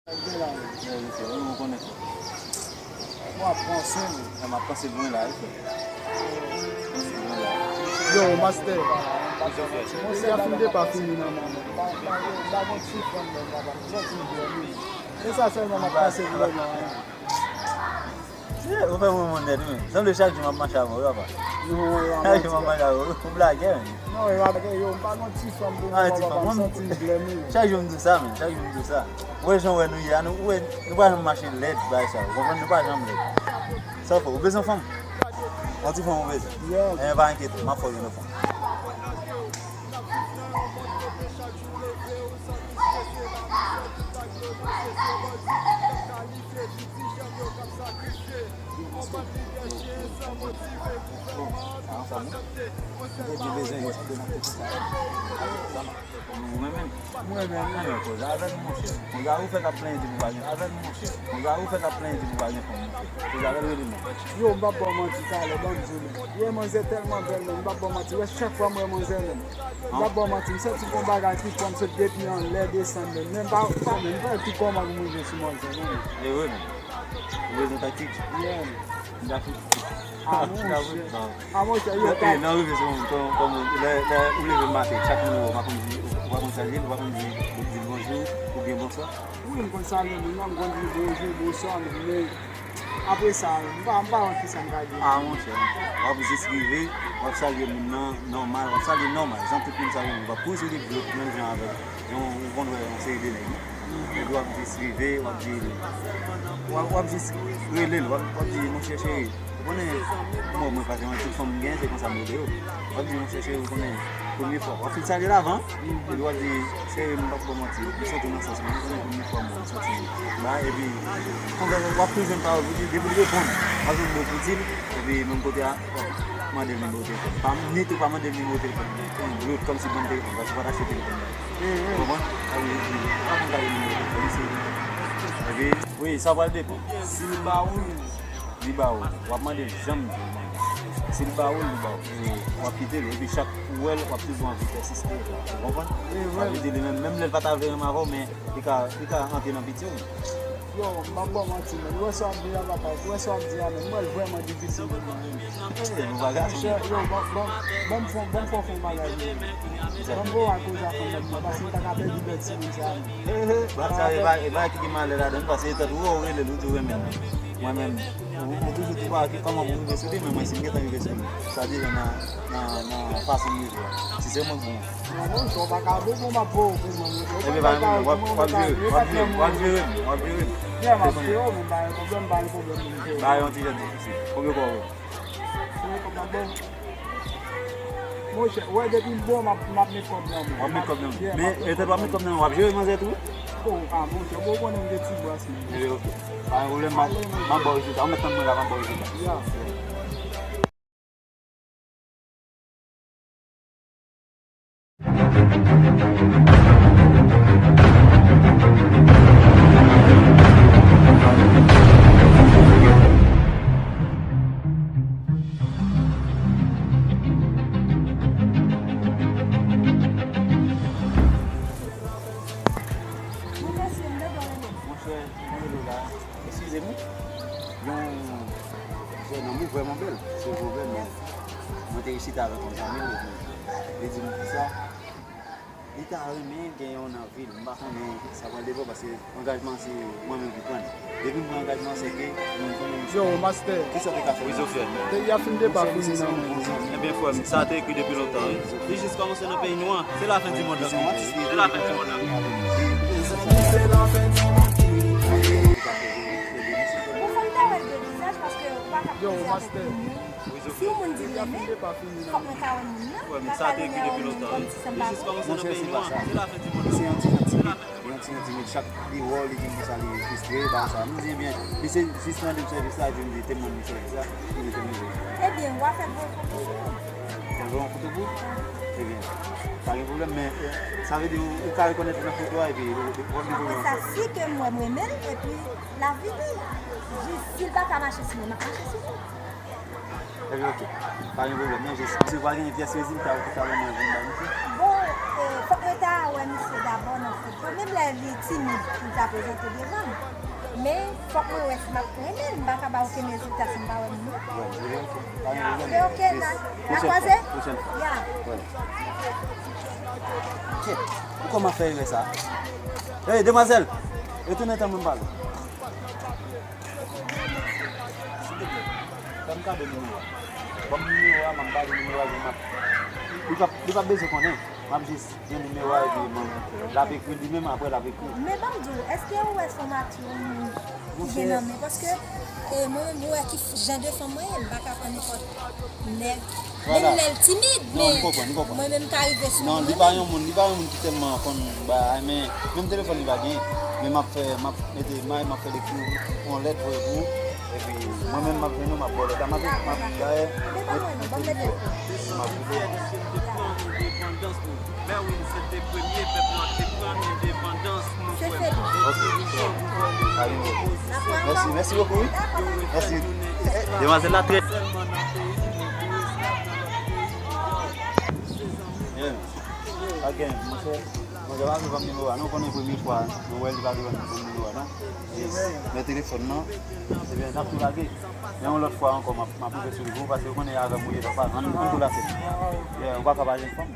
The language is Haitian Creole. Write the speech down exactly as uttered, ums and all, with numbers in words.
Sa k gen la menm? Yo, yo fè, wi, ou konnen fè. Bon, ap panse, wi. Nan m ap panse lwen la, wi, fè. Panse lwen la. Yo, master. Monchè, a fin de pa fini nan men mwen. Pa, pa, pa gon ti fanm nan, papa. Sòti byen, wi. E sa sèlman m ap panse lwen la, wi. Ou fè mwen mwen nèt, wi. Sanble chak jou m ap mache avè w, wi, papa. Non, chak jou m ap mache avè w. Ou blagè, wi. Non, yo ap yo, m pa gon ti fanm pou mwen, papa, m santi m blèm, wi. Chak jou m di w sa, men, chak jou m di w sa. Ou wè jan w wè nou ye a, nou, ou wè, nou pa janm mache lèd, bagay sa, ou konprann, nou pa janm lèd. Sa w fè, ou bezwen fanm? Yon ti fanm ou bezwen? Yeah. Enben, pa enkyete, m ap fè w jwenn yon fanm. Ou renmen? Mwen renmen. Renmen koze avè m, monchè. Koze a ou fè k ap plenyen di pou pa gen avè m, monchè. Koze a ou fè k ap plenyen di pou pa gen fanm, monchè. Koze avè l rele non. Yo, m p ap ba w manti, talè, ban m di w, men. Yo, manzè tèlman bèl, men, m p ap ba w manti. Wè, chak fwa m wè manzè, men, m p ap ba w manti, m santi gon bagay ki pran m sot depi anlè desann, men, men m pa, pa, men, m pa wè ki kòman pou m rive sou manzè, non, men. E vre, men. Ou bezwen taktik? Yeah. M ta fouti. Ah, monchè. Ah, monchè, yo, e, nan rive sou moun, kòm, kòm, lè, lè ou leve maten, chak moun ou pa konn di, ou pa konn salye l, ou pa konn di, di l bonjou, oubyen bonswa. Wi, m konn salye moun nan, m konn di l bonjou, bonswa, men apre sa, m pa, m pa wè kisa m ka di. Ah, monchè, w ap jis rive, w ap salye moun nan, nòmal, w ap salye nòmal, jan tout moun salye moun, w ap kouri sou li, menm jan avèk, jan ou konn wè yon seri de nèg, wi. Epi w ap jis rive, w ap di, w ap, w ap jis rele l, w ap, w ap di, monchè cheri, ou konnen, bon, mwen pa gen yon tout fanm m gen, se konsa m rele yo. W ap di, monchè cheri, ou konnen, premye fwa. W ap fin salye l avan, epi w ap di, cheri, m p ap ba w manti, m soti nan sans mwen, ou konnen premye fwa m wè l, m santi m ba, epi, konsa, w ap toujou jwenn pawòl pou di, depi l reponn, w ap jwenn mo pou di l, epi menm kote a, w ap mande l nimewo telefòn. Pa, ni tou pa mande l nimewo telefòn, yon blòd, kòmsi ban m telefòn, paske w pa t achte telefòn la. Ou konprann? Sa vle di, pa konn gade nimewo telefòn, se, epi, wi, sa pral depann. Si l ba ou l, li ba ou l. W ap mande l, janm di l, mande l. Si l ba ou l, li ba ou l. E w ap kite l. Epi chak ou wè l, w ap toujou anvi pèsiste. Ou konprann? Sa vle di li menm, menm lè l pa ta vle renmen avè w, men li ka, li ka antre nan piti w. Yo, m p ap ba w manti, men. Ou wè sa w ap di a, papa. Ou wè sa w ap di a, men. M wè l vrèman difisil pou mwen, men. Monchè, yo, ban, ban, ban m fè, ban m fè, fè yon bagay, men. Ban m voye koze a fanm nan, paske m ta ka pèdi bèl timoun sa, men. Bagay sa, e bagay, e bagay ki gen malè ladan l, paske e tande ou, ou rele l, ou di w renmen l. Mwen menm, ou, ou toujou di, "Wa, ki, kòman pou m rive sou li?" Men mwen, si m gentan rive sou li, sa deja nan, nan, nan fason m rive a. Si se mwen k bon. Non, non, sa w pa ka bon, bon, m ap voye w, men, mwen, mwen, epi, pa gen pwoblèm, w ap, w ap jere, w ap jere, w ap jere, w ap jere. Yeah, m ap jere w, men pa gen pwoblèm, pa gen pwoblèm, m jere. Ba yon ti jan difisil. Konbyen kòb ou? Konbyen kòb m ap ba w? Monchè, w wè depi m bon, m ap, m ap met kòb nan men. W ap met kòb nan men. Yeah, men, etèt w ap met kòb nan men, w ap jere manzè tou? Oh, ah, monchè, bon, ou konnen m gen ti bras, men. Ebyen, oke. Pa gen pwoblèm, m ap, m ap ba w rezilta. Ou mèt tann mwen la, m ap ba w rezilta. Yeah. Monchè, mwen rele w la. Eskize m wi. Yon jèn nonm wi, vrèman bèl. Se vrèman bèl, men mwen te chita avèk yon zanmi l, epi li di m konsa, li ta renmen gen yon nan vi l. M pa konnen sa pral devan, paske angajman se mwen menm ki pran l. Depi m pran angajman, se ke nou konnen misye. Yo, master. Kisa w te ka fè? Wi, Zofè. Peyi a fin depa fini nan men w. Ebyen, frè m, sa te ekri depi lontan, wi. Li jis kòmanse nan peyi nou an. Se lafen di mond lan ki rive. Se lafen di mond lan ki rive. Ou konn pa wè l de vizaj paske ou pa ka koze avèk moun. Si yon moun di l renmen, fòk mwen ka wè moun nan. Frè m, sa te ekri depi lontan, wi. Li jis kòmanse nan peyi nou an. Se lafen di mond lan. Li se yon ti jan timid. Li yon ti jan timid. Chak li wè w, li vin konsa, li fristre, bagay sa. M di, ebyen, li se jis mande m sèvis la, epi m di, te mande m sèvis la, li mete m rive. Ebyen, w a fè voye foto pou ou. Fè voye yon foto pou ou? Ebyen, pa gen pwoblèm, men, eh, sa vle di ou, ou ka rekonèt li nan foto a, epi ou, ou, w ap gen pwoblèm. Apre sa, si ke m wè m renmen l, epi l ap vini. Jis si l pa ka mache sou mwen, m ap mache sou li. Ebyen, oke. Pa gen pwoblèm, non, jis. Misye pa gen pyès rezilta ou ki ka ban mwen, ban m, oke? Bon, Fòk mwen ta wè misye dabò nan foto. Menm lè li timid pou l ta prezante devan m. Men, fòk mwen wè si m ap renmen l. M pa ka ba w okenn rezilta si m pa wè moun nan. Ok, ok, n a, n a kwaze? Ya. Kèt, ou kòman fè erè sa? Hey, demwazèl! Retounen tann mwen pale. Silvouplè, fè m kado nimewo a. Ban m nimewo a, m ap ba li nimewo a, epi m ap. Li p ap, li p ap bezwen konnen. M ap jis gen nimewo a, epi mwen, l ap ekri li menm, apre l ap ekri. Men ban m di w, èske ou wè s on mati yon moun ki gen nan men? Paske, e, mwen menm, ou wè ki jan de fanm mwen ye, m pa ka pran nenpòt nèg. Menm lè l timid, men mwen menm m ka rive sou moun. Non, li pa yon moun, li pa yon moun ki tèlman konn bagay, men menm telefòn li pa gen. Men m ap fè, m ap mete may, m ap fè l ekri yon lèt voye pou ou. Epi mwen menm m ap jwenn ou, m ap ba w lèt la, m ap, m ap, dayè, mwen, mwen te vini. M ap vini. Mèsi, mèsi bokou, wi. Mèsi. Demwazèl la trè. Yeah. Again, monchè, monchè pa vle ban m nimewo a non, konnen premye fwa nou wè li pa vle ban m nimewo a non. Yes. Men telefòn nan, ebyen, n ap tou lage. Men yon lòt fwa ankò, m ap, m ap rive sou li pou ou, paske ou konnen avè m ou ye, donk, ann, ann tou lase. Yeah, ou pa ka pa jwenn fanm.